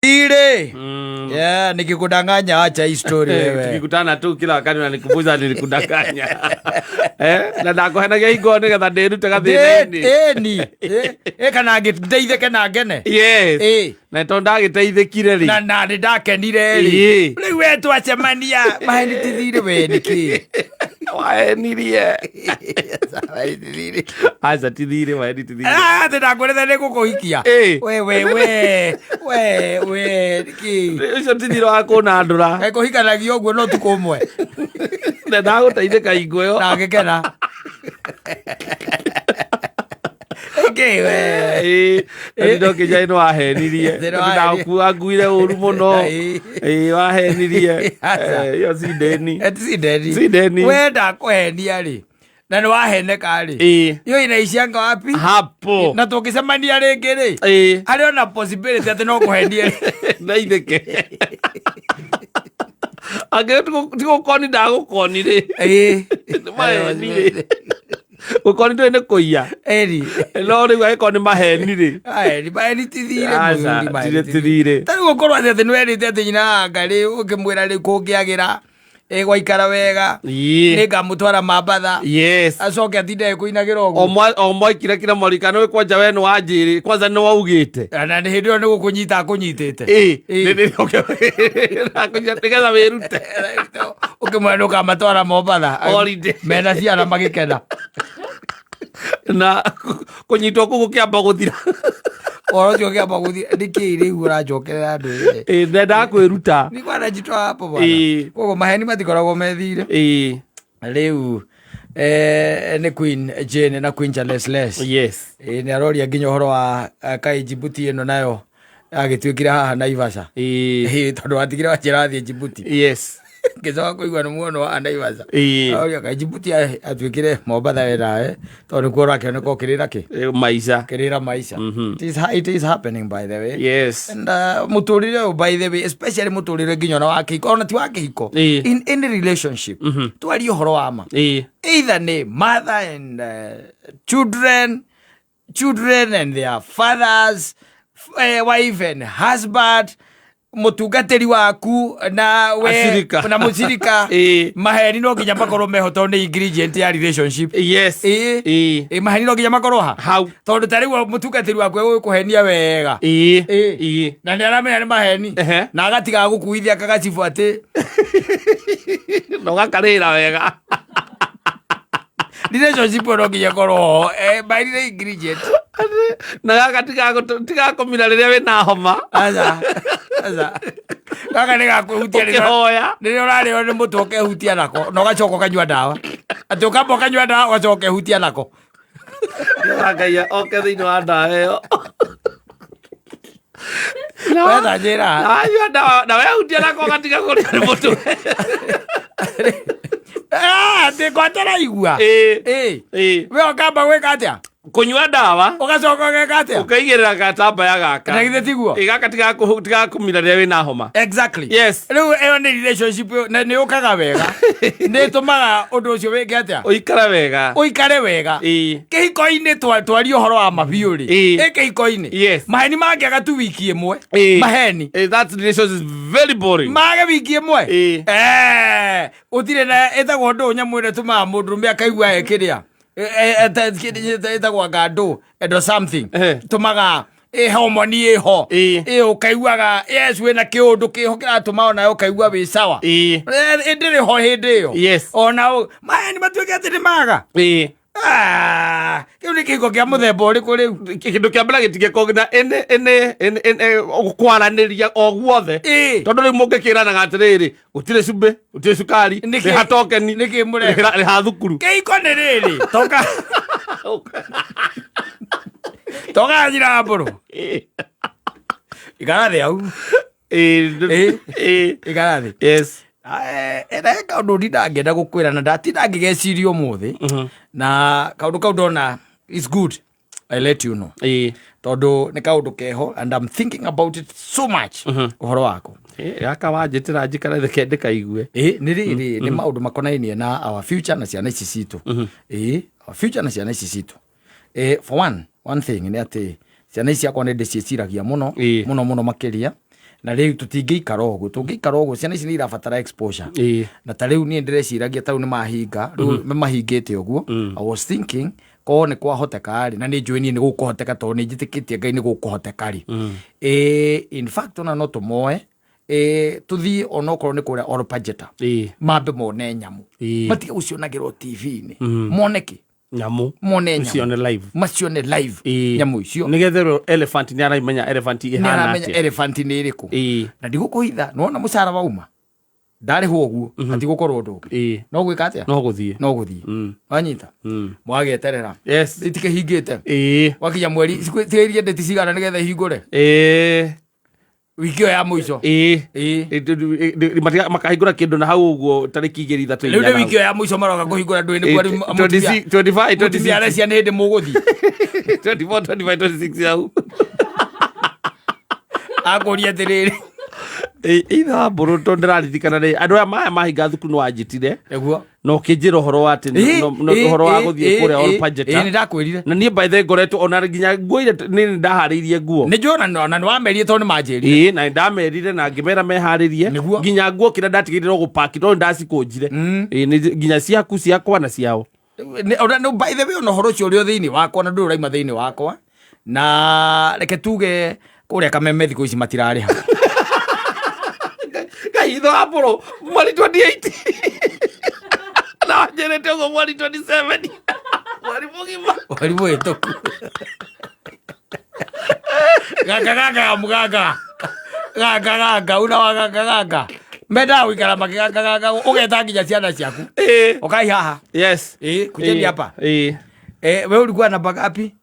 Ile. Yeah, nikikudanganya acha hii story wewe. Tukikutana tu kila wakati unanikumbuza nilikudanganya. Eh, na ndakuhenagia hingo nigetha ndĩrute gathĩna-inĩ. Eni. Eh, kana ngĩteithĩke na ngene. Yes. Eh. Na tondũ ndagĩteithĩkire rĩ. Na na nĩ ndakenire rĩ. Ĩĩ. Rĩu we twacemania maheni ti thirĩ we nĩkĩ? Wahenirie. Maheni ti thirĩ. Aca ti thirĩ, waheni ti thirĩ. Ah, atĩ ndakwĩrĩte nĩ ngũkũhikia. Ĩĩ. We we we we we nĩkĩ? Ũcio ti thirĩ wa kũnandũra. Kaĩ kũhikanagia ũguo no ũtukũ ũmwe. Na ndagũteithĩka hingo ĩyo. Na ngĩkena. Nĩkĩ we? Ĩĩ, na ndokĩnja nĩ wahenirie. Nĩ wahenirie. Ndakuanguire ũru mũno. Ĩĩ. Ĩĩ, wahenirie. Aca. Eh, Ĩyo si ndeni. Eti si ndeni. Si ndeni. We ndakũhenia rĩ. Na nĩ waheneka rĩ. Ĩĩ. Hiyo inaishianga wapi? Hapo. Na tũngĩcemania rĩngĩ rĩ. Ĩĩ. Harĩ ona possibility atĩ no kũhenie. Ndeithĩke. Angĩkorwo ti gũkoni ndagũkoni rĩ. Ĩĩ. Nĩ maheni rĩ. Gũkoni ndũĩ nĩ kũiya. Ĩri. No rĩu angĩkorwo nĩ maheni rĩ. Maheni maheni ti thirĩ Aca, mũthuri, maheni ti thirĩ. Ta rĩu gũkorwo atĩ atĩ nĩwerĩte atĩ nyina anga rĩ ũkĩmwĩra rĩu kũngĩagĩra ĩgwaikara wega Ĩĩ. nĩngamũtwara Mambatha Yes. acoke atinde kũinagĩra O ũguo mwa- o mwaikire kila mwarika nĩ kwanja we nĩ wanjĩrĩ kwanza nĩ waugĩte. Na nĩ hĩndĩ ĩyo nĩ gũkũnyita akũnyitĩte. Ĩĩ. Ĩĩ. Nĩ- nĩ- Nĩgetha wĩrute. Ũkĩmwĩra nĩũkamatwara Mombatha Holiday. mena ciana magĩkena. Na kũnyitwo kũu gũkĩamba gũthira. Ũhoro ũcio ũkĩamba gũthira nĩkĩĩ rĩu ũranjokerera andũ ĩĩ. Ĩĩ, ndendaga kwĩruta. Nĩ kwana njitoa hapo bwana. Ĩĩ. Koguo maheni matikoragwo methire. Ĩĩ. Rĩu eh, nĩ Queen Jane na Queen Charles Les. Yes. Ĩĩ nĩ aroria nginya ũhoro wa eh, kaĩ Djibouti ĩno nayo yagĩtuĩkire haha Naivasha. Ĩĩ. Ĩĩ tondũ watigire wanjĩra athiĩ Djibouti. Yes. Ngĩcoka kũigua nĩ muono wa Naivasha. Ĩĩ. Aroria kaĩ Djibouti atuĩkire Mombatha we nawe tondũ nĩkuo ũrakĩoneka ũkĩrĩra kĩ? Ĩĩ, Maica. Ũkĩrĩra maica. It is happening by the way. Yes. And mũtũrĩre ũyũ by the way especially mũtũrĩre nginya ona wa kĩhiko ona ti wa kĩhiko Ĩĩ. in any relationship twarie ũhoro wa ma Ĩĩ. either nĩ mother and children children and their fathers wife and husband mũtungatĩri waku na we Acirika. na mũcirika Ĩĩ. maheni no nginya makorwo meho tondũ nĩ ingredient ya relationship Yes. Ĩĩ. Ĩĩ. Ĩĩ, maheni no nginya makorwo ha Hau. tondũ ta rĩu mũtungatĩri waku egũkũhenia wega Ĩĩ. Ĩĩ. Ĩĩ. Na nĩ aramenya nĩ maheni Ehe. na agatiga gũkuithia kagacibũ atĩ Na ũgakarĩra wega. Relationship ĩyo no nginya ĩkorwo ho eh, maheni nĩ ingredient. Na gaka tigakũmira rĩrĩa wĩna homa. Aca aca gaka nĩ gakwĩhutia rĩrĩa Ũkĩhoya. Rĩrĩa ũrarĩo nĩ mũtwe ũkehutia nako na ũgacoka ũkanyua ndawa atĩ ũkamba ũkanyua ndawa ũgacoka ũkehutia nako. Ngai oke thĩinĩ wa ndawa ĩyo. Wetha njĩra. Na wanyua ndawa na wehutia nako ũgatiga kũrĩo nĩ mũtwe. Ah, atĩ kwataraigua. Ĩĩ. Ĩĩ. Ĩĩ. We ũkamba gwĩka atĩa? Kũnyua ndawa Ũgacoka ũgeka atĩa? ũkaigĩrĩra gatambaya gaka. Na githĩ tiguo? Ĩ, gaka tigakũmira rĩrĩa wĩna homa. Exactly. Yes. Rĩu ĩyo nĩ relationship ĩyo, na nĩ ũkaga wega. Nĩ ĩtũmaga ũndũ ũcio wĩke atĩa? Ũikare wega. Ũikare wega. Ĩĩ. Kĩhiko-inĩ twarie ũhoro wa mabiũ rĩ. Ĩĩ. Ĩ kĩhiko-inĩ. Yes. Maheni mangĩaga tu wiki ĩmwe. Ĩĩ. Maheni. Ĩ, that relationship is very boring. Mage wiki ĩmwe. Ĩĩ. Eh, gũtirĩ na ĩtagwo ndũ nyamũ ĩrĩa ĩtũmaga mũndũrũme akaigua ĩkĩrĩa. Ĩtagwo anga ndũ endo something. Ehe. Tũmaga ĩ homoni ĩho. Ĩĩ. Ĩ ũkaiguaga yes wĩna kĩũndũ kĩho kĩratũma onawe ũkaigua wĩ sawa. Ĩĩ. Eh, ndĩrĩ ho hĩndĩ ĩyo. Yes. Ona maheni matuĩke atĩ nĩ maga. Ĩĩ. Ah, kĩu nĩ kĩhiko kĩa mũthemba ũrĩkũ rĩu? Kĩndũ kĩa mbere gĩtingĩkorwo na ĩnĩ kwaranĩria o guothe. Ĩĩ. Tondũ rĩu mũngĩkĩranaga atĩrĩrĩ gũtirĩ cumbĩ gũtirĩ cukari Nĩkĩ- rĩha tokeni nĩkĩ mũreka? rĩha thukuru. Kĩhiko nĩ rĩrĩ toka toka njira mbũrũ ikara thĩ hau. Ĩĩ. Ĩĩ. Ĩĩ. Ikara thĩ. Yes. Ena kaũndũ ndinda ngĩenda gũkwĩra na ndatinda ngĩgeciria ũmũthĩ na kaũndũ kau ndona is good I let you know. Ĩĩ. Tondũ nĩ kaũndũ keho and I'm thinking about it so much ũhoro wako. Ĩĩ, gaka wanjĩtĩra njikare thĩ ndĩkaigue. Ĩĩ nĩ rĩrĩ nĩ maũndũ makonainie na our future na ciana ici citũ. Ĩĩ our future na ciana ici citũ. Ĩĩ for one thing nĩ atĩ ciana ici ciakwa nĩ ndĩciĩciragia mũno Ĩĩ. mũno mũno makĩria. Na rĩu tũtingĩikara ũguo, tũngĩikara ũguo ciana ici nĩ irabatara exposure. Na ta rĩu niĩ ndĩreciragia, ta rĩu nĩ mahinga, rĩu nĩ mahingĩte ũguo, I was thinking korwo nĩ kwahoteka rĩ, na nĩ njũĩ niĩ nĩ gũkũhoteka tondũ nĩ njĩtĩkĩtie Ngai nĩ gũkũhoteka rĩ, in fact ona no tũmoe, tũthiĩ onokorwo nĩ kũrĩa Olpajeta, mambe mone nyamũ, matige gũcionagĩrwo TV-inĩ, mone kĩ? Nyamũ. Mone nyamũ. Cione live. Macione live. Nyamũ icio. Nĩgetha ĩrwo elephant nĩ aramenya elephant nĩ ĩhana aramenya atĩa. Elephant nĩ ĩrĩkũ. Na ndigũkũhitha, nĩwona mũcara wauma ndarĩhwo ũguo, hatigũkorwo ũndũ ũngĩ. No gwĩka atĩa? No gũthiĩ. No gũthiĩ. Wanyita, mwagĩeterera. Itikĩhingĩte. Wakinya mweri tigairie ndĩti cigana nĩgetha ihingũre? Wiki ĩyo ya mũico. Makahingũra kĩndũ na hau ũguo tarĩki igĩrĩ, ithatũ, Rĩu nĩ inya na wiki ĩyo ya mũico maroka kũhingũra, ndũĩ nĩkuo rĩu hau. 26, 25, mũtumia 26, arecia nĩ hĩndĩ mũgũthiĩ. 24, 25, 26 hau. Akũria atĩrĩrĩ. Itha mbũrũ, tondũ ndĩraririkana rĩ, andũ aya maya mahinga thukuru nĩ wanjĩtire Nĩguo. na ũkĩnjĩra ũhoro wa atĩ ũhoro wa gũthiĩ kũrĩa Olpajeta. Nĩ ndakwĩrire. Na niĩ by the way ngoretwo ona nginya nguo iria nĩ ndaharĩirie nguo. Nĩ njũĩ ona nĩ wamerire tondũ nĩ manjĩrire. Ĩĩ, na ndamerire na ngĩmera meharĩrie. Nĩguo. Nginya nguo kĩrĩa ndatigĩrĩre gũpaki tondũ ndacikũnjire. Ĩĩ, nginya ciaku, ciakwa na ciao. By the way, ona ũhoro ũcio ũrĩ o thĩinĩ wakwa na ndũrĩ ũraima thĩinĩ wakwa, na reke tuge kũrĩa Kameme thikũ ici matirarĩha. Ngai, itho wa mbũrũ, mweri 28 na wanjĩrĩte ũguo mweri 27, mweri mũgima. Mweri mũhĩtũku. Gaka gaka ya mũganga gaka gaka una wa gaka gaka mendaga gũikara makĩgaka gaka, ũgeta nginya ciana ciaku. Ũkai haha. Ĩĩ, kujeni hapa. We ulikuwa namba ngapi?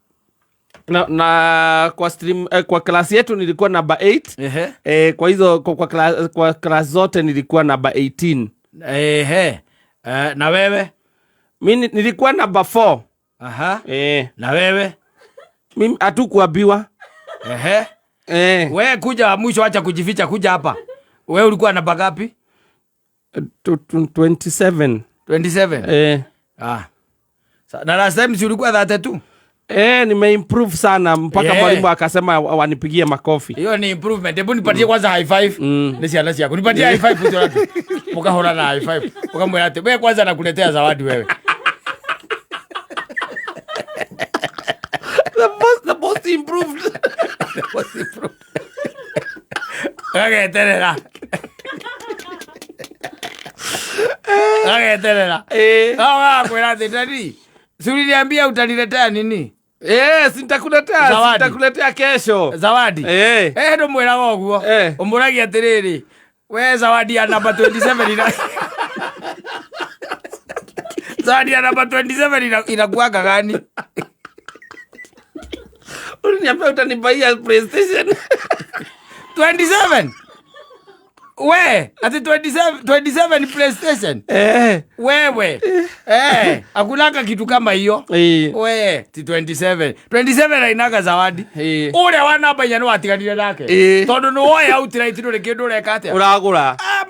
Na kwa stream, kwa class yetu nilikuwa namba 8. Kwa hizo kwa class zote nilikuwa namba 18. Ehe. Na wewe? Mi nilikuwa namba 4. Na wewe? Mimi hatukuambiwa. We kuja wa mwisho, acha kujificha, kuja hapa. We ulikuwa namba ngapi? 27. 27? Eh. Ah. Na last time si ulikuwa 32? Nimeimprove sana mpaka mwalimu akasema wanipigie makofi. Hiyo ni improvement. Hebu nipatie kwanza high five. Ni ciana ciaku. Nipatie high five ucio ratu. Mukahora na high five. Ukamwira ati wewe kwanza nakuletea zawadi wewe. The most improved. Gageterera. Gageterera. Gakwira ati daddy, si uliniambia utaniletea nini? Yes, nitakuletea, Zawadi. nitakuletea kesho. Zawadi. Ndũmwĩraga ũguo. Ũmũragia atĩrĩrĩ, we zawadi ya namba 27 ina zawadi ya namba 27 inakuanga gani? Uliniambia utanibaia PlayStation. 27? We, ati 27, 27 PlayStation? Wewe. Hakunanga kitu kama hiyo. We, ti 27. 27 hainaga zawadi. Ũrĩa wa namba inya nĩ watiganire nake. Tondũ nĩ woya outright, ndũrĩ kĩndũ ũreka atĩa? Ũragũra. Ah,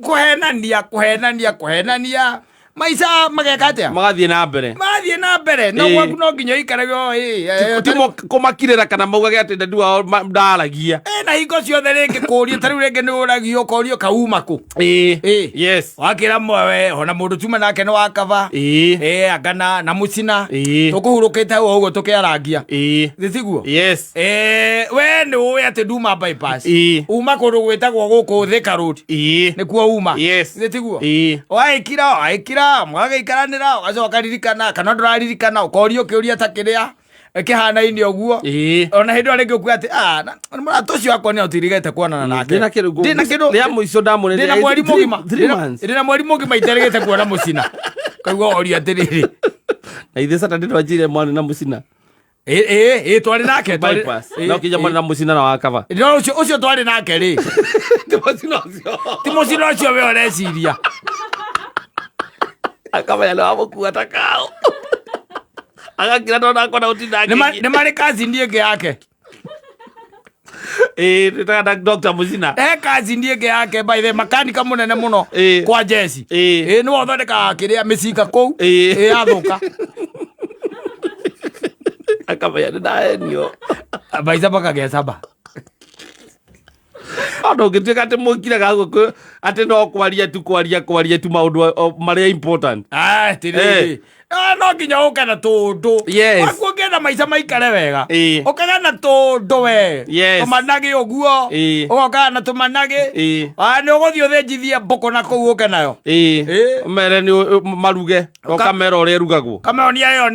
kũhenania, kũhenania, kũhenania. Maica mageka atĩa? Magathiĩ na mbere. Mathiĩ na mbere. No gwaku no nginya ũikarage o, Ti kũmakirĩra kana maugage atĩ daddy wao ndaragia. Na hingo ciothe rĩngĩ kũrio, ta rĩu rĩngĩ nĩ ũragio ũkorio kauma kũ. Wakĩra mwewe ona mũndũ tuma nake nĩ wakaba. Anga na mũcina. Tũkũhurũkĩte hau ũguo tũkĩarangia. Thĩ tiguo? Yes. We nĩ ũĩ atĩ nduma bypass. Uma kũndũ gwĩtagwo gũkũ Thika Road. Nĩkuo uma. Thĩ tiguo? Waĩkira, waĩkira, mwagĩikaranĩra, ũgacoka ũkaririkana kana ndũraririkana, ũkorio kĩũria ta kĩrĩa kĩhanaine ũguo. Ona hĩndĩ ĩyo rĩngĩ ũkuga atĩ, ah, mũrata ũcio wakwa nĩ ũtirigĩte kuonana nake. Ndĩna kĩndũ Ndĩna kĩndũ rĩa mũico ndamũrĩre. Ndĩna mweri mũgima. 3 months. Ndĩna mweri mũgima iterĩgĩte kuona mũcina. Kaigua oria atĩrĩrĩ. Na ithe Saturday ndwanjire mwana na mũcina. Ĩ, twarĩ nake, Bypass. Na ũkĩnja mwana na mũcina na wakaba. No ũcio twarĩ nake rĩ. Ti mũcina ũcio. Ti mũcina ũcio we ũreciria. Akamenya nĩ wamũkua ta kao. Agakira ndona akona ũtinda. Nĩ marĩ cousin ĩngĩ yake. Ĩĩ, twĩtaga Dr. Mũcina. He cousin ĩngĩ yake, by the makanika mũnene mũno kwa jeci. Nĩwe ũthondekaga kĩrĩa mĩcinga kũu. Ĩ, yathũka. Akamenya nĩ ndahenio. Maica makagĩa cama. Tondũ ũngĩtuĩka atĩ mũkiraga gũkũ atĩ no kwaria tu, kwaria kwaria tu maũndũ marĩa important. Atirĩrĩ, no nginya ũke na tũndũ. Yes. Waku ũngĩenda maica maikare wega, Ĩĩ. ũkaga na tũndũ we. Yes. Tũmanagĩ ũguo. Ĩĩ. Ũgokaga na tũmanagĩ. Ĩĩ. Ah, nĩ ũgũthiĩ ũthĩnjithie mbũkũ na kũu ũke nayo. Ĩĩ. Ĩĩ. Ũmere nĩ maruge, na ũkamera ũrĩa ĩrugagwo. Kameonia ĩyo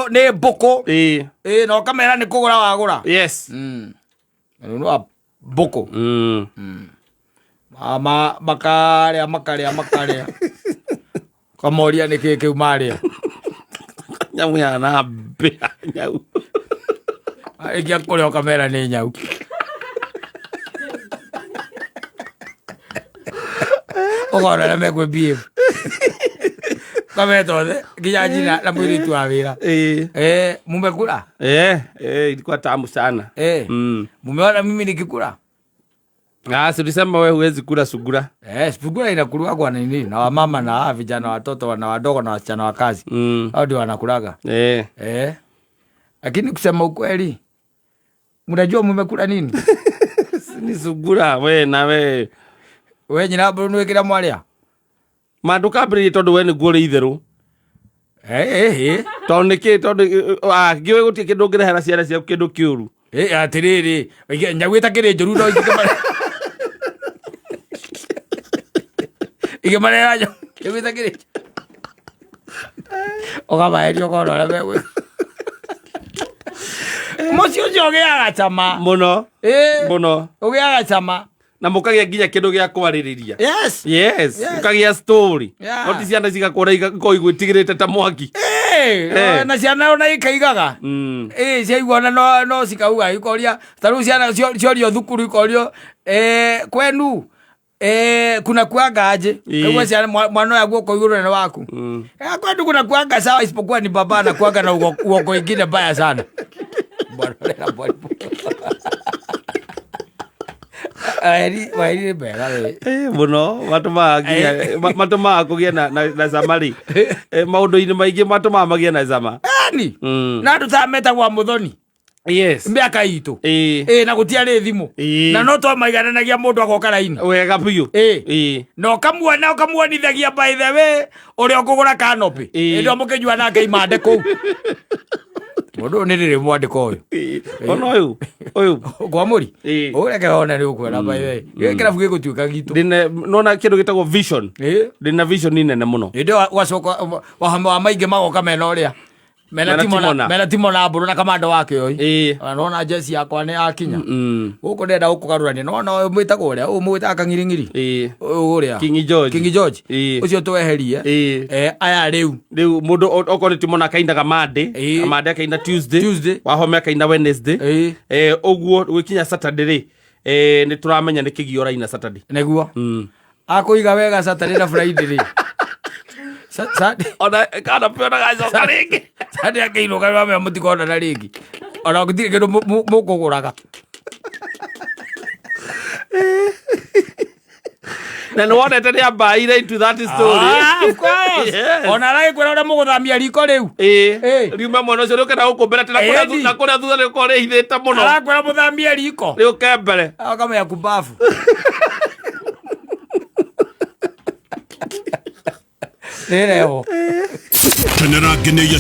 nĩ mbũkũ. Ĩĩ. Ĩĩ, na ũkamera nĩ kũgũra wagũra. Yes. Rĩu wa mbũkũ. Makarĩa makarĩa makarĩa. Kamoria nĩ kĩĩ kĩu marĩa. Nyamũ ya na mbĩa nyau. Ĩngĩa kũrĩa ũkamera nĩ nyau. Ũkona ũrĩa mekwĩ behave. Kameta othe nginya njina na mũirĩtu wa wĩra. Ĩĩ. Mumekula? Ilikuwa tamu sana. Mumeona mimi nikikula? Ah, si ulisema wewe huwezi kula sungura. Sungura inakuliwa kwa nini? Na wamama na hawa vijana watoto na wadogo na wasichana wa kazi. Hao ndio wanakulaga. Lakini kusema ukweli, mnajua mumekula nini? Ni sungura we na we. We nyina mburu nĩ wĩkĩra mwaria? Ma ndũkambĩrĩrie tondũ we nĩguo ũrĩ itherũ. Tondũ nĩkĩ? Tondũ, ngĩũĩ gũtirĩ kĩndũ ũngĩrehera ciana ciaku kĩndũ kĩũru. Atĩrĩrĩ, nyau ĩtakĩrĩ njũru no ingĩmarehera nyau ĩtakĩrĩ njũru. Ũkamaheria ũkona ũrĩa megwĩka. Mũciĩ ũcio ũgĩaga cama. Mũno. Mũno. Ũgĩaga cama. Na mũkagĩa nginya kĩndũ gĩa kwarĩrĩria. Yes. Yes. Yes. Mũkagĩa story. Yeah. No ti ciana cigakorwo igakorwo igwĩtigĩrĩte ta mwaki. Na ciana ona ikaigaga. Ciaigua ona no cikauga ikoria, ta rĩu ciana ciorio thukuru ikorio, kwenu, kuna kuanga aje? Kaigua ciana mwana ũyũ guoko igũrũ nĩ waku. Kwetu kuna kuanga sawa isipokuwa ni baba anakuanga na uongo ingine mbaya sana. Bwana, rera bwana. Waeri nĩ mega we. Mũno, matũmaga nginya, matũmaga kũgĩe na cama rĩ. Maũndũ-inĩ maingĩ matũmaga magĩe na cama. Yaani, na andũ ta metagwo Mũthoni. Yes. Mĩaka itũ. Na gũtiarĩ thimũ. Na no twamaigananagia mũndũ agoka raini. Wega biũ. Na ũkamuona, ũkamuonithagia by the way, ũrĩa ũkũgũra canopy. Hĩndĩ ĩyo mũkĩnyua nake imande kũu. Mũndũ ũyũ nĩ rĩrĩ mwandĩko ũyũ. Ona ũyũ, ũyũ. Kwa mũri? Ũreke wone nĩ ũkuona by the way. Gĩkĩ kĩrabu gĩgũtuĩka gitũ. Ndĩna, nona kĩndũ gĩtagwo vision. Ndĩna vision nene mũno. Hĩndĩ ĩyo wacoka, wahama wa maingĩ magoka mena ũrĩa. Mena Mena Timona, Timona. mena Timona mbũrũ na kamando wake ũyũ. Ona nona jezi yakwa nĩ yakinya. Gũkũ ndĩrenda gũkũgarũrania. Nona ũyũ mwĩtagwo ũrĩa? Ũyũ mwĩtaga kang'iring'iri? Ũyũ ũrĩa? King George. King George. Ũcio tweherie. Aya rĩu. Rĩu mũndũ okorwo nĩ Timona akainaga Monday, Monday akaina Tuesday, Tuesday. Wahome akaina Wednesday. Ũguo gwĩkinya Saturday rĩ, nĩ tũramenya nĩ kĩgio ũraina Saturday. Nĩguo. Akũiga wega Saturday na Friday rĩ. Ona kana pia ona gacoka rĩngĩ. Sunday akĩinũka nĩ wamenya mũtikonana rĩngĩ. Ona gũtirĩ kĩndũ mũkũgũraga. Na nĩ wonete nĩ ambaire into that story. Of course. Yes. Ona aragĩkwĩra ũrĩa mũgũthamia riko rĩu. Riuma mwena ũcio rĩũke na gũkũ mbere tena na kũrĩa thutha rĩũkorwo rĩhithĩte mũno. Arakwĩra mũthamie riko. Rĩũke mbere. Akamenya kumbafu. Rĩreho. Kenera ngenĩiye.